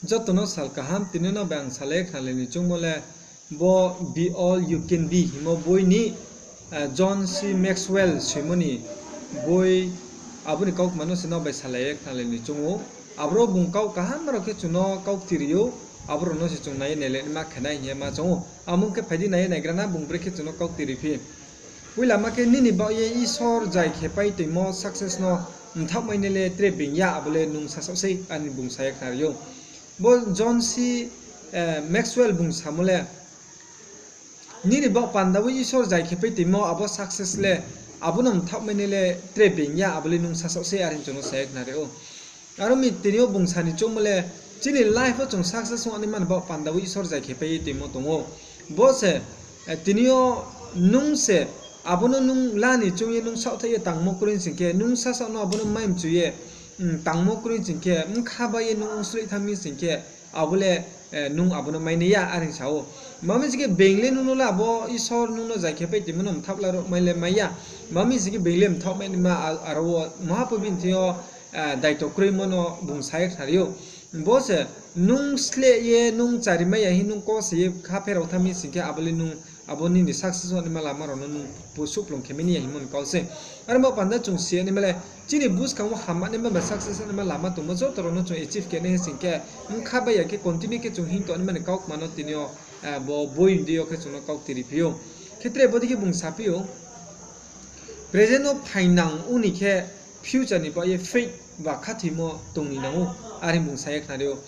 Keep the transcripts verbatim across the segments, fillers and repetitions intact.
Joto no sal kaham, tini no bai ang salai khnalai ni choungmo le bo Be All You Can Be hingmo boi ni, John C Maxwell soimo ni boi, abo ni kaukma no se no bai salai ye khnalai ni choung ou. Aboro bung kau kaham rao khe chung no kaukti ri ou, aboro no se chung nai ye nailai naima khe nai hing ye ma choung ou. Amo khe phai di nai ye naigra na, bung brekhe chung no kaukti ri phi. Poila ma khe, nini baoh ye Isor zai khe pai toimo success no mthaohmai nai le tre being ya, abo le nung sasaoh sei, are bung sa ye khnari ou. Bo John C Maxwell bung samo le, nini baoh panda wo Isor zai khe pai toimo abo success le, abo no mthaohmai nai le tre being ya, abo le nung sasaoh sei, are chung no sa ye khnari ou. Aro mi tini yo bung sa ni choungmo le, chini life wo chung success ong naima ni baoh panda wo Isor zai khe pai ye toimo tong ou. Bo se, tini yo nung se, abo no nung la ni choung ye nung saohthaih ye tangmo kroi sing khe, nung sasaoh no abo no mai mchu ye tangmo kroi sing khe, bkha bai ye nung ongsroih thanng mi sing khe, abo le, nung abo no mai nai ya, are sa ou. Ma mi sing khe being le nung no le abo Isor nung no zai khe pai toimo no mthaoh la rao mai le mai ya. Ma mi sing khe being le mthaohmai naima aro wo mahapobi ni thing yo daito kroimo no bung sa ye khnari ou. Bo se nung sleh ye nung charimai ya hing nung kose ye kha pherao thanng mi sing khe, abo le nung abo nini success ong naima lama rao no nung souhplung khe mai nai ya hingmo ni kau se. Are baoh panda chung si ya naima le, chini buskang wo hamma naima bai success ong naima lama tongmo joto rao no chung achieve khe nai sing khe, bkha bai ya khe continue khe chung hing tong naima ni kaukma no tini yo bo boi ni dei yo khe chung no kaukti ri phi ou. Khe tre bodei khe bung saphi ou, present no phaingnang ong ni khe future ni baoh ye faith ba khathoimo tong ni nang ou, are bung sa ye khnari ou.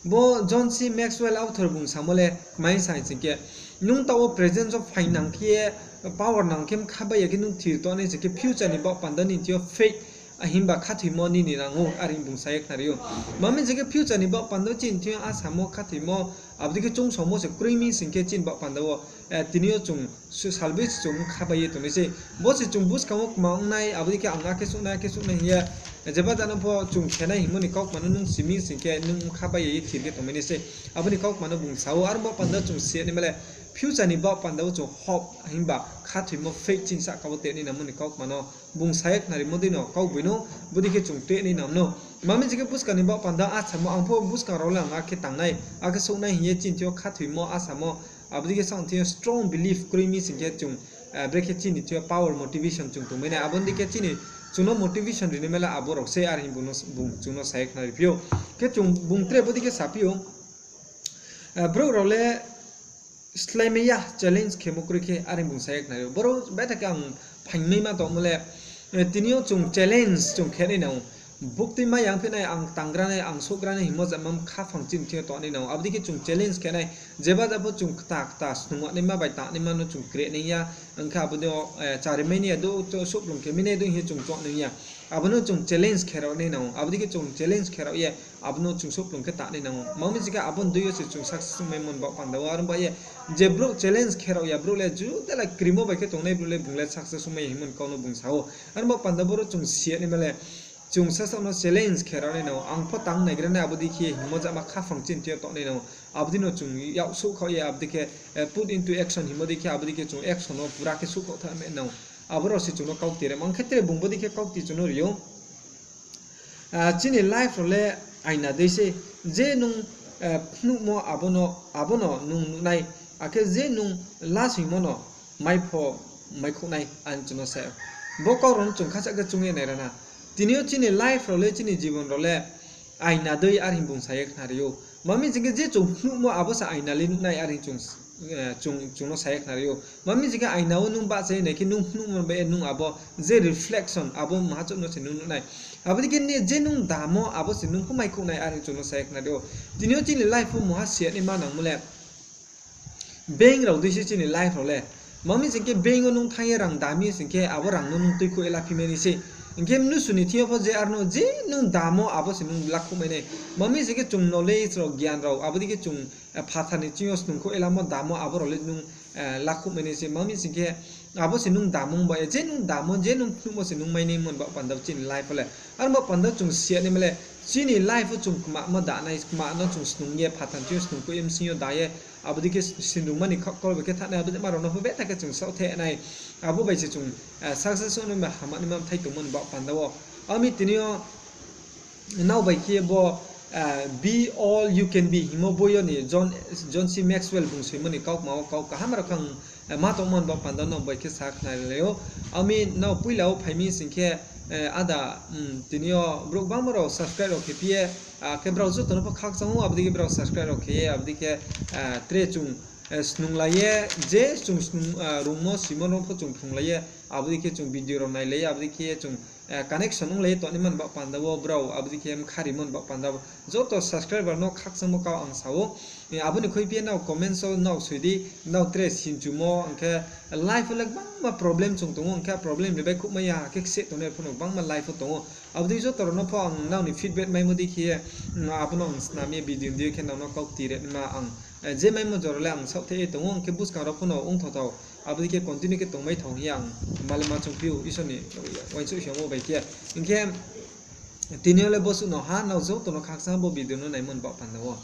Bo John C Maxwell author bung samo le kmai sa sing khe, nung taoh wo present wo phaingnang khe ye, power nang khe bkha bai ya khe nung thir tong nai sing khe future ni baoh panda ni thing yo faith himba khathoimo nini nang ou, are bung sa ye khnari ou. Ma mi sing khe future ni baoh panda wo chini thing yo asamo khathoimo, abo dei khe choungsaomo se kroi mi sing khe chini baoh panda wo tini yo chung salbe se chung bkha bai ye tongnai sei. Bo se chung buskang wo kma ong nai, abo dei khe ang akhe souh nai, akhe souh nai hing ye, jeba jano pho chung khe nai hingmo ni kaukma no nung si mi sing khe nung bkha bai ye thir khe tongmai nai sei. Abo ni kaukma no bung sa ou, are baoh panda chung si ya naima le, future ni baoh panda wo chung hope himba khathoimo faith chini sahka wo te nai nangmo ni kaukma no bung sa ye khnarimo dei no kaugboino, bodei khe chung te nai nang no. Ma mi sing khe buskang ni baoh panda asamo, ang pho buskang rao le ang akhe tangnai, akhe souh nai hing ye chini thing yo khathoimo asamo, abo dei khe sang thing yo strong belief kroi mi sing khe chung, brekhe chini thing yo power motivation chung tongmai nai, abo dei khe chini chung no motivation ri naima le abo rao sei, are hing bung chung no sa ye khnari phi ou. Khe chung bung tre bodei khe saphi ou, brouh rao le sláimai ya, challenge khemo kroi khe, are bung sa ye khnari ou. Boro betha khe ang phaingmaima tongmo le, tini yo chung challenge chung khe nai nang ou. Buktui mai yang phi nai, ang tanggra nai, ang souhgra nai hingmo jama khaphang chini thing yo tong nai nang ou. Abo dei khe chung challenge khe nai, jeba jat pho chung kta kta snung naima bai tang naima no chung kre nai ya, ong khe abo dei yo charimai nai ya do, souhplung khe mai nai do hing ye chung choung nai ya. Abo no chung challenge khe rao nai nang ou. Abo dei khe chung challenge khe rao ye, abo no chung souhplung khe tang nai nang ou. Ma mi sing khe abo ni dei yo se chung success ongmaimo ni baoh panda wo. Are baoh ye je brouh challenge khe rao ya, brouh le juda la krimo bai khe tongnai brouh le bung le success ongmai ya hingmo ni kau no bung sa ou. Are baoh panda boro chung si ya naima le, chung sasaoh no challenge khe rao nai nang ou. Ang pho tang naigra nai, abo dei khe hingmo jama khaphang chini thing yo tong nai nang ou. Abo dei no chung yak souhkhaoh ye, abo dei khe put into action hingmo dei khe, abo dei khe chung action no pura khe souhkhaoh thanng nai nang ou. Abo rao se chung no kaukti ri. Ang khe tre bung bodei khe kaukti chung no ri ou. Chini life rao le aina dei se, je nung phnuhmo abo no, abo no nung nuh nai, akhe je nung lasoingmo no mai pho maikhouh nai, are chung no sa ou. Bo kau rao no chung khacha khe choung ye naigra na. Tini yo chini life rao le, chini jibon rao le aina dei, are hing bung sa ye khnari ou. Ma mi sing khe je chung phnuhmo abo se aina le nuh nai, are hing chung no sa ye khnari ou. Ma mi sing khe aina wo nung bahcha ye nai khe nung phnuhmo bai ye nung abo je reflection abo maha chouh no se nung nuh nai. Abo dei khe je nung damo abo se nung pho maikhouh nai, are hing chung no sa ye khnari ou. Tini yo chini life wo mungha si ya naima nangmo le, being rao dei se chini life rao le. Ma mi sing khe being wo nung thanng ye rang dam mi sing khe abo rang no nung tuikhouh ye laphimai nai se. Hing khe mnusu ni thing yo pho je aro no je nung damo abo se nung lakhouhmai nai. Ma mi sing khe chung knowledge rao, gyan rao, abo dei khe chung phathar ni thing yo snungkhouh ye lamo damo abo rao le nung lakhouhmai nai se. Ma mi sing khe abo se nung damo ba ye, je nung damo, je nung phnuhmo se nung mai naimo ni baoh panda wo chini life wo le. Are baoh panda chung si ya naima le, chini life wo chung kmamo da nai, kma no chung snung ye phathar ni thing yo snungkhouh ye bsing yo da ye, abo dei khe sinrungma ni khaukol bai khe thanng nai, abo dei ma rao no pho betha khe chung saohthaih nai. Abo bai se chung success ong naima, hamma naima bthai tongmo ni baoh panda wo. Ami tini yo nrao bai khe bo Be All You Can Be hingmo boi yo ni John C Maxwell bung soimo ni kaukma wo kau kaham rao khe ang ma tongmo ni baoh panda nrao bai khe sa khnari lai ou. Ami nrao poila wo phai mi sing khe, ada, tini yo brouh gbangma rao subscribe rao khe phi ye, akhe brao joto no pho khakchang ou, abo dei khe brao subscribe rao khe ye, abo dei khe tre chung snunglai ye, je chung rungmo simo no pho chung phrunglai ye, abo dei khe chung video rao nailai ye, abo dei khe ye chung connection onglai ye tongnaima ni baoh panda wo brao abo dei khe mkha rimo ni baoh panda wo joto subscriber no khakchangmo kau ang sa ou. Abo ni khuiphi ye nrao comments wo nrao soi di, nrao tre sinchumo hing khe life wo le gbangma problem chung tong ou, hing khe problem ni baihkhouhmai ya khe kse tongnai rao pho no gbangma life wo tong ou. Abo dei joto rao no pho ang nrao ni feedback maimo dei khe ye, abo no ang snam ye video ni dei khe nrao no kau kti rinaima ang, je maimo jora le ang saohthaih ye tong ou, hing khe buskang rao pho no ongthao thao, abo dei khe continue khe tongmai thao hing ye ang male ma chungphi ou Isor ni uaingsouh siyamo bai khe. Hing khe tini yo le bosuh no ha nrao joto no khakchang bo video no naimo ni baoh panda wo